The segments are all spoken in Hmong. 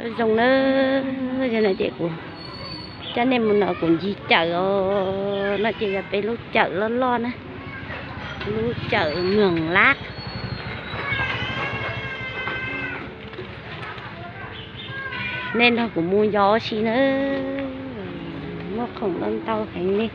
Zoo na, yog no ces kuv coj nej mus no kuv ncig cawm os. No ces yog peb lub cawm loj loj na, lub cawm Mường Lát. Nej nrog kuv mus yos ua si na. Muaj khoom loj ntau heev li.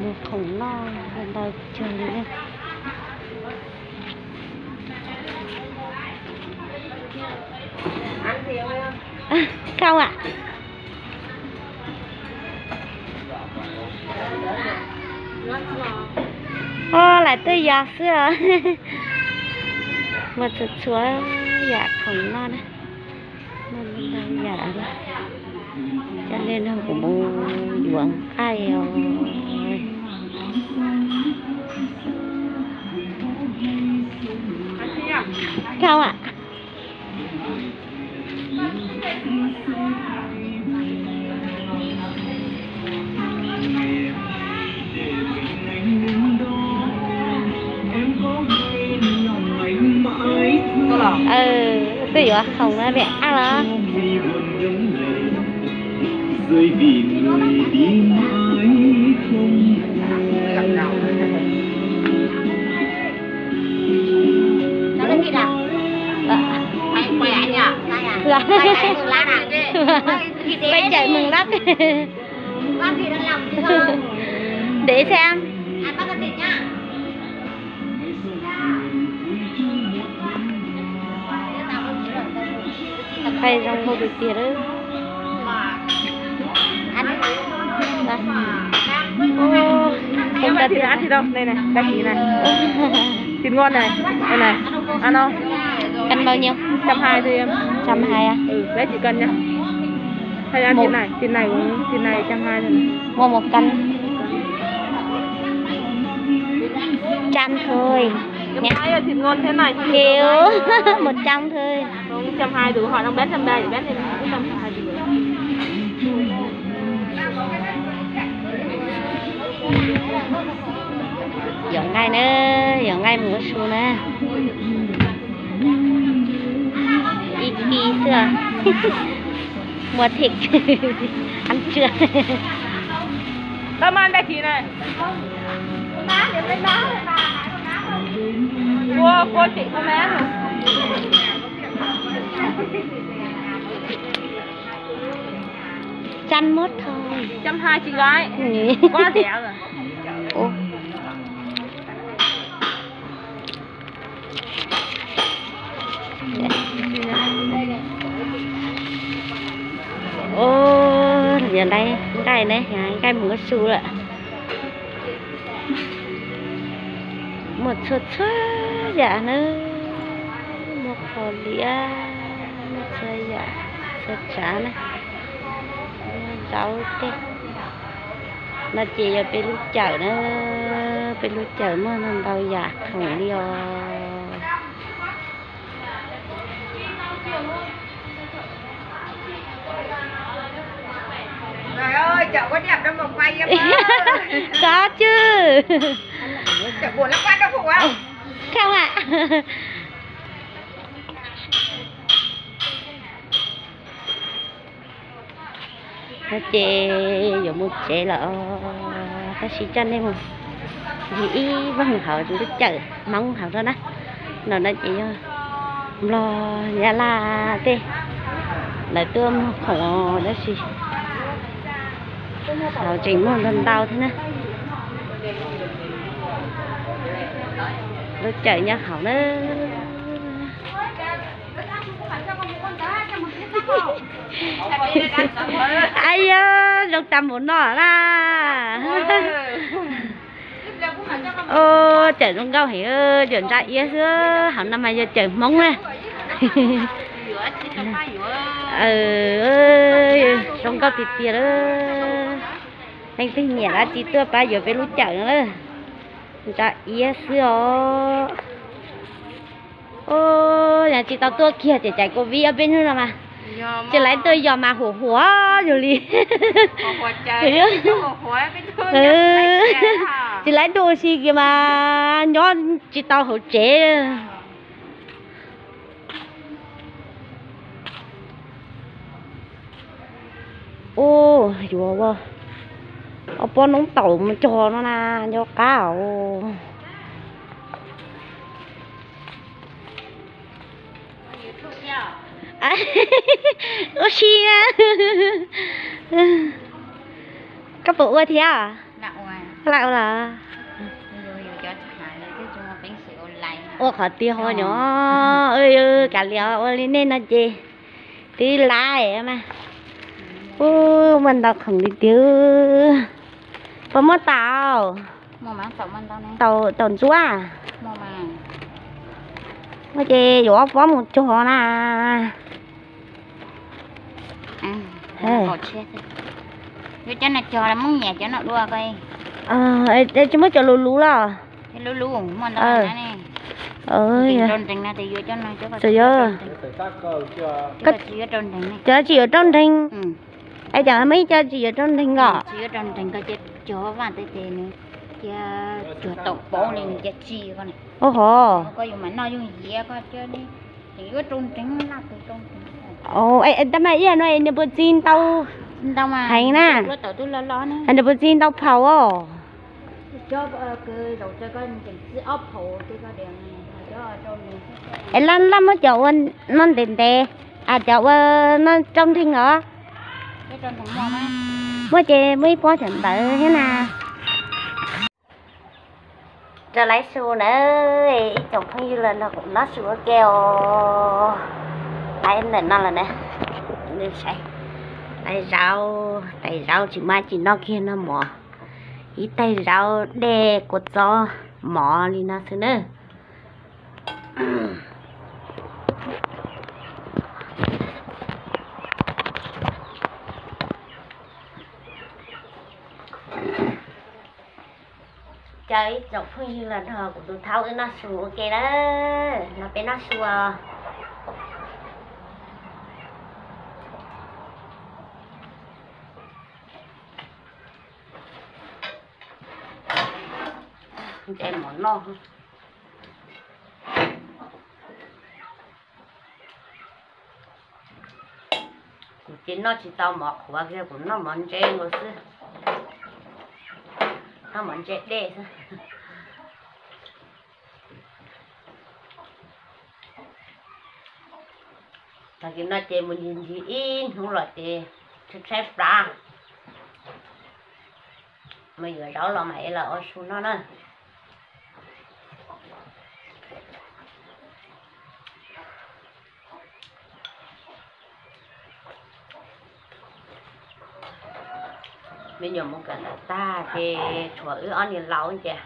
Muaj khoom loj ntau cuag li na. Không ạ. Ua, lawv twb yos xwb os. Muaj txhua txhua yam khoom noj na. Muaj ntau yam li. Coj nej nrog kuv mus yuav nqaij os. Không ạ. Twb yuav khoom no niam ab los. Quay chạy mừng lắm. Để xem. Nqaij zoo nkauj tiag tiag lawm. Thịt ngon này, đây này, ăn không? Cân bao nhiêu? Trăm hai thôi em. Trăm hai à? Ừ, bé chỉ cân nhá. Hay ăn thịt này, thịt này cũng, thịt này trăm hai thôi này. Mua một cân. Trăm thôi. Nhá. Thịt ngon thế này thì được. Một trăm thôi. Không, trăm hai đủ, họ đang bán trăm ba thì bán thêm cũng trăm hai thì được. Yuav nqaij na, yuav nqaij mus ua su na. Ib kis xwb. Mua thịt ăn trưa. Tao mang đây thì này. Cua, cua chị không bán hả? Trăm mốt thôi. Trăm hai chị gái. Ừ. Quá rẻ rồi. Ủa. Ua, yog nqaij, nqaij ne, nqaij mus ua su lawm. Muaj txhua txhua yam na, muaj qhov liab, muaj txhua yam, txhua tsav na, muaj zaub tej. No ces yog peb lub cawm na, peb lub cawm muaj ntau yam khoom li os. Có chứ. Không ạ. No ces yuav mus tsev lawm, tab sis coj nej mus ncig ib vog hauv lub cawm Hmoob hauv no na. No no ces yog Nplog Nyab Laj tej, lawv tuaj muag khoom tab sis hauv tseem muaj ntau ntau thiab na. Lub cawm nyob hauv na. Ai yog, zoo tas npaum no na. Cawm zoo nkauj heev, cawm ntsa iab xwb, hauv no mas yog cawm Hmoob na. Zoo nkauj tiag tiag lawm. Leej twg nyiam dab tsi tuaj pab yuav peb lub cawm no lawm. Ntsa iab xwb os. Yog tsis tau tuaj kiag ces caiv Covid ob peb hnub no mas tsis laiv tuaj yos mas huam huam yus li. Tsis laiv tuaj ua si kiag mas nyob tsis tau hauv tsev. Ub, yuav ua ob pob noob taum mus cog no na, nco qab os. Ua si na. Koj puas ua thiab? Lam ua los? Ua qhov tiag ho nyo. Kav liam, ua li nej no ces twb lab mas. Ub, muaj ntau khoom li tiag. Puas muaj taum? Taum ntsuab. Muaj ces yuav ob pob mus cog na. Yuav cov no cog los muab nyiam cov no dua ko. Tsis muab cov luv luv los? Luv luv muaj ntau na. Rau nreeg no, cov tsis yuav rau nreeg. Es cas muaj ib co tsis yuav rau nreeg los? Tsis yuav rau nreeg ko, cog vaj teb ces nws cia cuag taum pauv li nws cia tsi ko. Oj ho. Koj yuav mam noj yooj yim koj coj li. Tseem yuav rau nreeg, laj tus rau nreeg. Tab mas ib yam no es nws puas txi ntau heev na? Nws puas txi ntau phaum os? Es laj laj muab cov ua noj ntev ntev, cov ua noj rau nreeg os. Muaj ces muaj ib pob cov ntawd thiab na. Rau lawv su na, ib tsoom phooj ywg los nrog kuv noj su ua ke os. Lawv ntawm no los na, lawv zaub, tais zaub tsis mab tsis noj kiag noj mov, ib tais zaub dej kua txob mov li no xwb na. Caw ib tsoom phooj ywg los nrog kuv tus thaub wb noj su ua ke na. No peb noj su os. Ntse mov noj. Kuv ces noj tsis tau mov qhuav kiag, kuv noj mov ntse nkaus xwb. Noj mov ntse dej xwb. Tag kis no ces mus ncig ncig ib hnub los ces tshaib tshaib plab. Mus yuav zaub los mam li los ua su noj na. Me nyuam mus kawm ntawv tag ces tshuav wb ob niag laus ces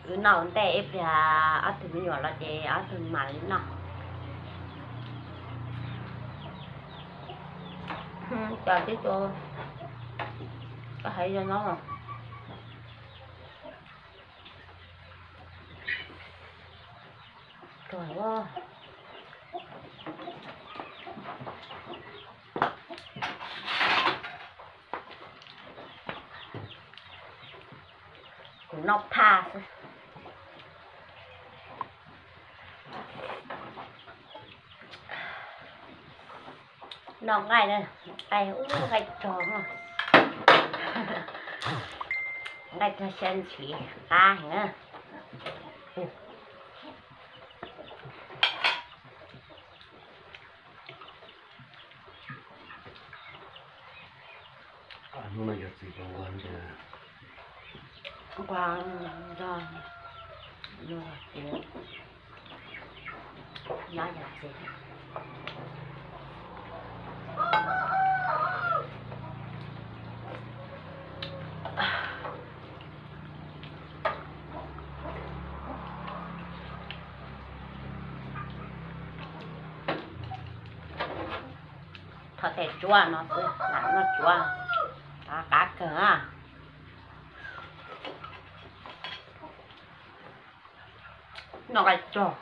wb noj ua ntej ib pliag ob tug me nyuam los ces ob tug mam li noj. Cov tib co, koj hais yog no. Kuv noj phaj xwb. Noj nqaij na, nqaij, nqaij rog, nqaij rog xya ntxhiv qab heev na. Hnub no yog txiv nquag nquag nquag, nyob yog txiv. Thov tes tsuab no xwb, lam noj tsuab, qab kawg. Noj nqaij rog.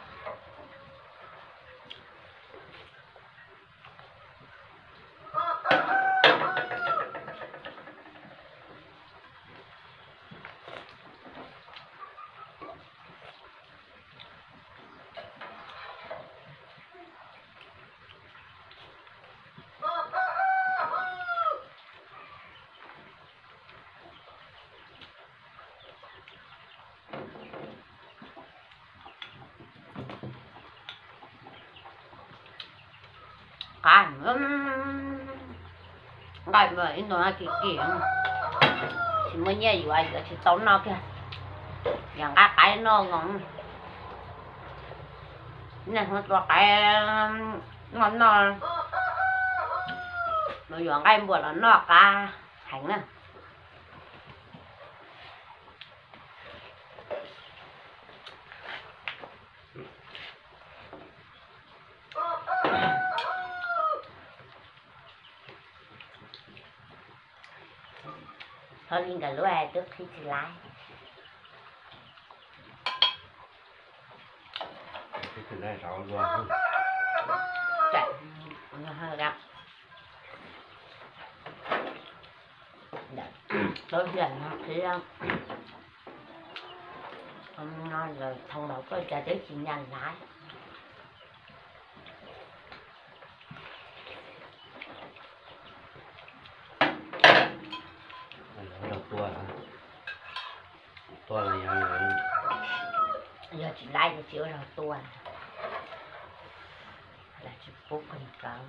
Qab, nqaij ib ntus no kim kim, tsis muaj nyiaj yuav, yuav tsis tau noj kiag. Yog nqaij qaib noj zoo. Nej hnub tua qaib noj noj, yuav nqaij npua los noj qab heev na. Thaum li nkawd lub twb qhib tsis laib. Tau tias no qhib, no lawv thau los koj cas twb tsis nyam laib. Tua, tua los yog, yog tsis laib ces tsis ua zog tua, lawv tsis pub kawm.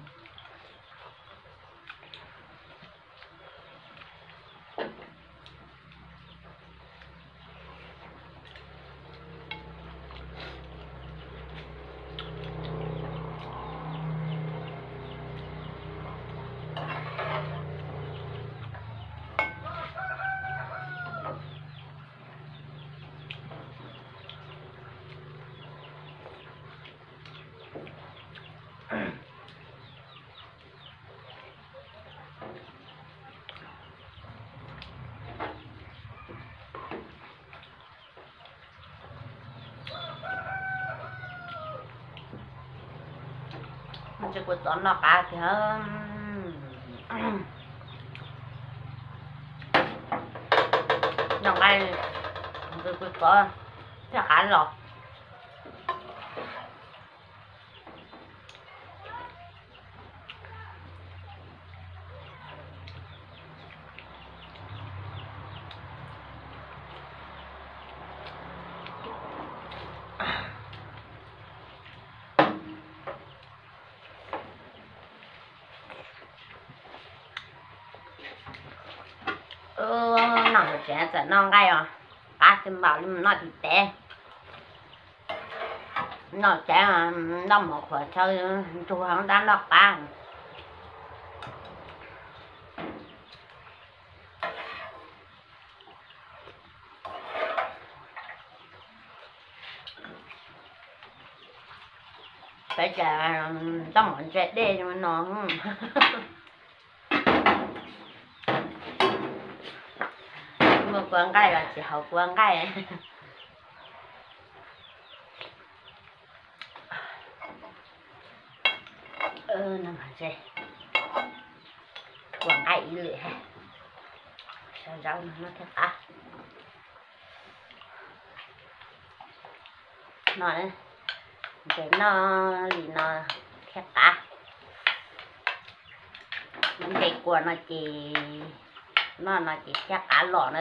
Tsis kuv txov noj qab tiag. Noj nqaij, kuv txov thiaj qab los. Noj hauv tsev txawm noj nqaij os, qab xwb npaum li mus noj tim teb. Noj tsev noj mov qhuav chaw nrug hov ntab noj qab. Peb cas ntaj mov ntse dej no. Muaj kua nqaij los tsis haus kua nqaij. Kua nqaij ib lwm, sau zaub no noj thiaj qab. No, ces noj li no thiaj qab. Nce kua no ces, noj no ces thiaj qab los na.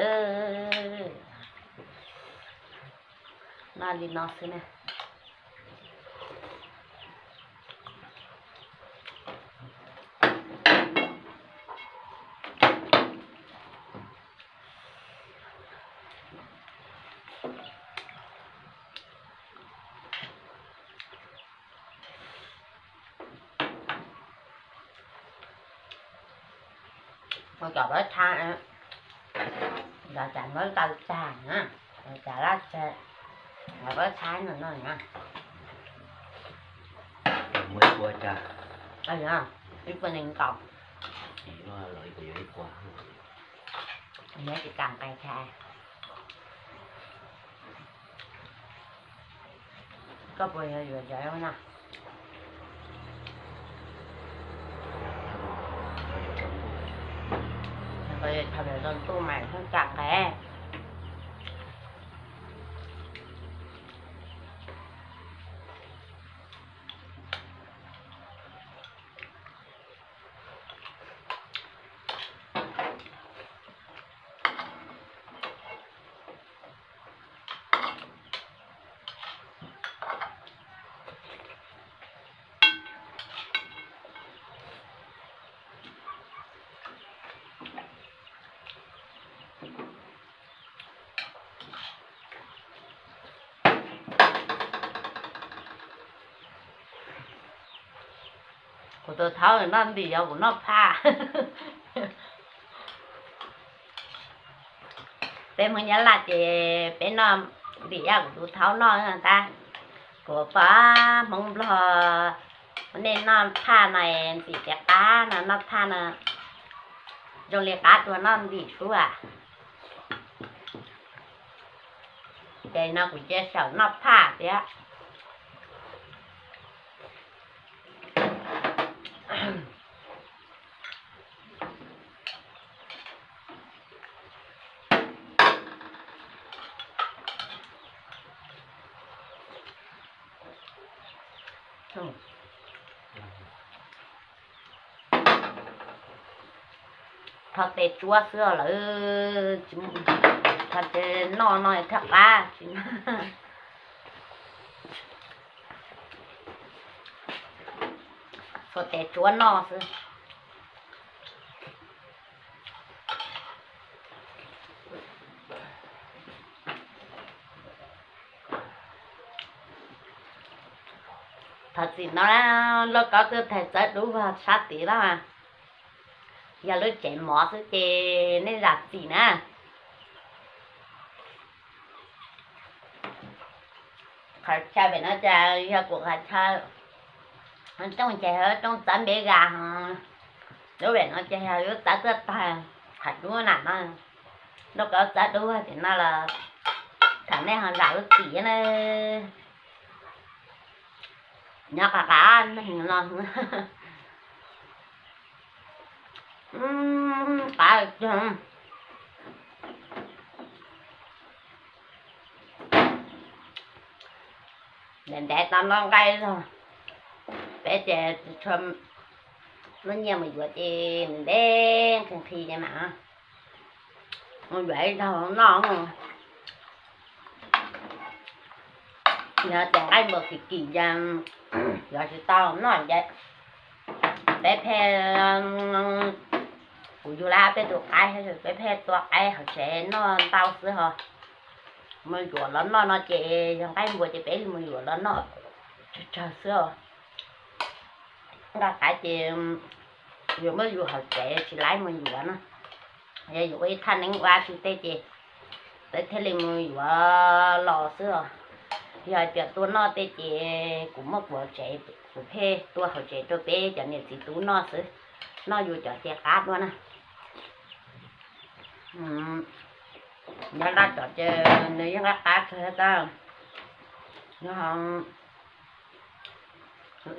Noj li no xwb na. Ua cov pab txhab, cov cas muab tau tag na, cov cas laj tag, cov pab txhab no no na. Muaj ib puas cas? Ib puas nees nkaum. Los ib puas yuav ib puas. Nyob tsis kam nqaij tag. Koj puas yuav yuav cov na? Thaum yuav tsaus ntuj mas pheej kam nqaij. Kuv tus thaub noj ntim, yog kuv noj phaj. Peb Hmoob Nyab Laj ces peb noj ntim yam kuv tus thaub noj ntag. Kuv pom Hmoob Nplog nej noj phaj no, ntim tej qab no, noj phaj no zoo li qab dua noj ntim xwb as. Ces no kuv cia xyaum noj phaj thiab. Tho tes tsuab xwb lawm, tho tes noj no thiaj qab. Tho tes tsuab noj xwb. Thov txim no, lauj kaub twb thaij txawv dub vog sab tid lawm. Yog lub tsev mov xwb ces nej zam txim na. Qhov chaw pem no ces yog kuv qhov chaw rooj, ces yog rooj txawv npe gas ho. Lub pem no ces yog lub txawv tuaj tag, qhov dub na no, lauj kaub txawv dub tim no los tham nej ho zam lub txim na. Nyob qab qab neeg no. Qab, ntev ntev tau noj nqaij zog, peb ces tshua muaj nyiaj mus yuav ces ntev nqhis nqhis ces mam mus yuav ib zaug noj. Yog tias nqaij npua kim kim ces yuav tsis tau noj ces peb pheej, kuv yug lawm peb tus qaib, peb pheej tua qaib hauv tsev noj ntau xwb ho. Mus yuav los noj no ces yog nqaij npua ces peb mus yuav los noj tsawg tsawg xwb os. Nqaij qaib ces yus muab yus hauv tsev tsis laib mus yuav na. Yog yus ua ib thaj neeb ua tsis teg ces peb thiaj li mus yuav los xwb os. Yog hais tias tua noj tej ces kuv muab kuv hauv tsev, kuv pheej tua hauv tsev rau peb cov niam txiv tub noj xwb, noj yus cov ces qab dua na. Nyob Laj cov ces nws yeej qab qab kawg thiab.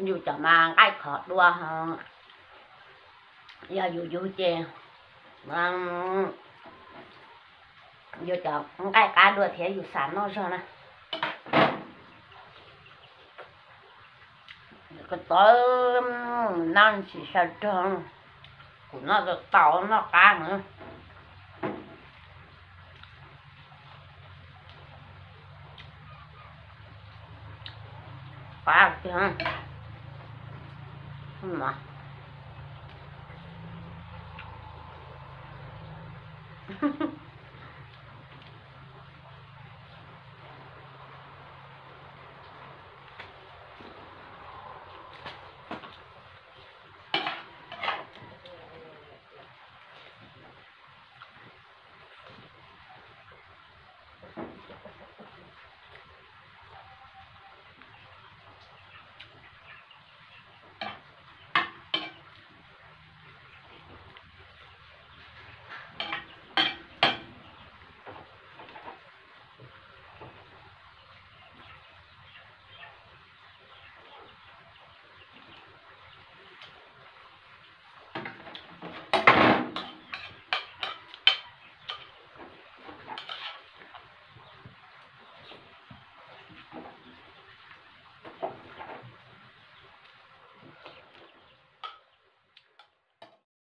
Yus cov mas nqaij khov dua, yog yus yug ces yus cov nqaij qab dua thiab yus xav noj zog na. Ko tod noj tsis sawv rog, kuv noj tau tau noj qab heev. Qab tiag.